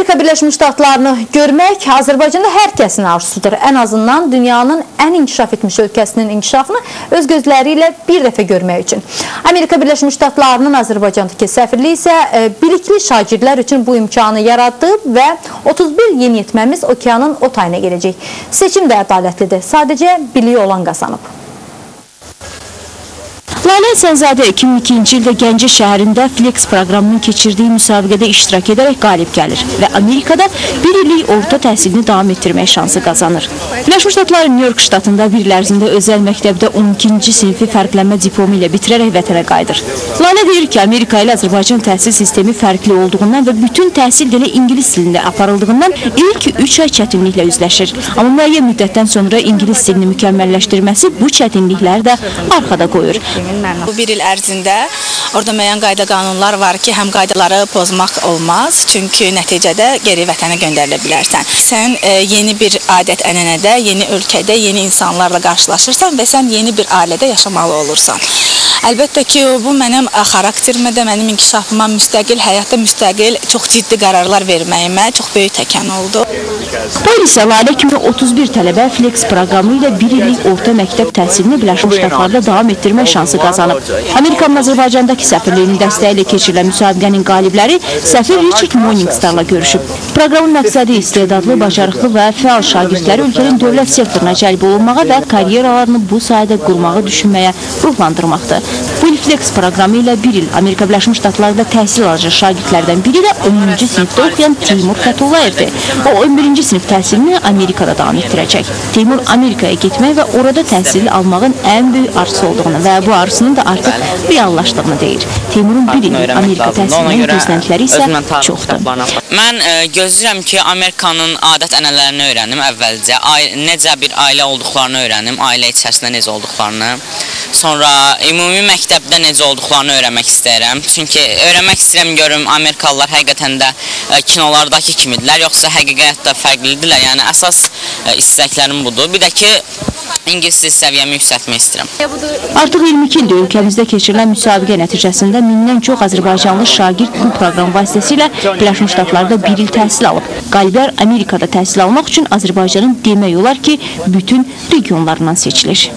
Amerika Birləşmiş Ştatlarını görmək Azərbaycanda hər kəsin arzusudur. Ən azından dünyanın ən inkişaf etmiş ölkəsinin inkişafını öz gözləri ilə bir dəfə görmək üçün. Amerika Birləşmiş Ştatlarının Azərbaycandakı səfirliyi isə bilikli şagirdlər üçün bu imkanı yaratdı və 31 yeniyetməmiz okeanın o tayına gedəcək. Seçim də ədalətlidir. Sadəcə biliyi olan qazanıb. Lalə Həsənzadə 2002-ci ildə Gəncə şəhərində Flex proqramının keçirdiyi müsabiqədə iştirak edərək qalib gəlir və Amerikada bir illik orta təhsilini davam etdirmək şansı qazanır. Birləşmiş Ştatların New York ştatında bir il ərzində özəl məktəbdə 12-ci sinfi fərqlənmə diplomu ilə bitirərək vətənə qayıdır. Lalə deyir ki, Amerika ilə Azərbaycan təhsil sistemi fərqli olduğundan və bütün təhsil dili ingilis dilində aparıldığından ilk 3 ay çətinliklə üzləşir. Amma müəyyən müddətdən sonra ingilis dilini mükəmməlləşdirməsi bu çətinlikləri də arxada qoyur. Bu bir il ərzində orada müəyyən qayda qanunlar var ki, həm qaydaları pozmaq olmaz, çünki nəticədə geri vətənə göndərilə bilərsən. Sən yeni bir adət-ənənədə, yeni ölkədə, yeni insanlarla qarşılaşırsan və sən yeni bir ailədə yaşamalı olursan. Əlbəttə ki, bu mənim xarakterimə də, mənim inkişafıma, müstəqil, həyatda müstəqil, çox ciddi qərarlar verməyimə çox böyük təkan oldu. Bu il isə Lalə kimi 31 tələbə Flex proqramı ilə bir illik orta məktəb təhsilini Birləşmiş Ştatlarda davam etdirmək şansı qazanıb. Amerikanın Azərbaycandakı səfirliyinin dəstəyi ilə keçirilən müsabiqənin qalibləri səfir Richard Morningstarla görüşüb. Proqramın məqsədi istedadlı, bacarıqlı və fəal şagirdləri ölkənin dövlət sektoruna cəlb olunmağa və karyeralarını bu sahədə qurmağı düşünməyə ruhlandırmaqdır. Bu il Flex proqramı ilə bir il Amerika Birləşmiş Ştatlarında təhsil alacaq şagirdlərdən biri də 10-cu sinifdə oxuyan Teymur Fətullayevdir. O 11-ci sinif təhsilini Amerikada davam etdirəcək. Teymur Amerikaya getmək və orada təhsil almağın ən böyük arzusu olduğunu və bu arzusunun da artıq reallaşdığını deyir. Teymurun bir illik Amerika təhsilinin gözləntiləri isə çoxdur. Mən gözləyirəm ki, Amerikanın adət-ənənələrini öyrənim əvvəlcə, necə bir ailə olduqlarını öyrənim, ailə içərisində necə olduqlarını. Sonra ümumi məktəbdə necə olduqlarını öyrənmək istəyirəm. Çünki öyrənmək istəyirəm görüm Amerikalılar həqiqətən də kinolardakı kimidirlər, yoxsa həqiqətdə fərqlidirlər. Yəni əsas istəklərim budur. Bir də ki, ingilis dil səviyyəmi yüksəltmək istəyirəm. Artıq 22 ildir ölkəmizdə keçirilən müsabiqə nəticəsində 1000-dən çox azərbaycanlı şagird bu proqram vasitəsilə Birləşmiş Ştatlarda bir il təhsil alıb. Qaliblər Amerikada təhsil almaq üçün Azərbaycanın demək olar ki, bütün regionlarından seçilir.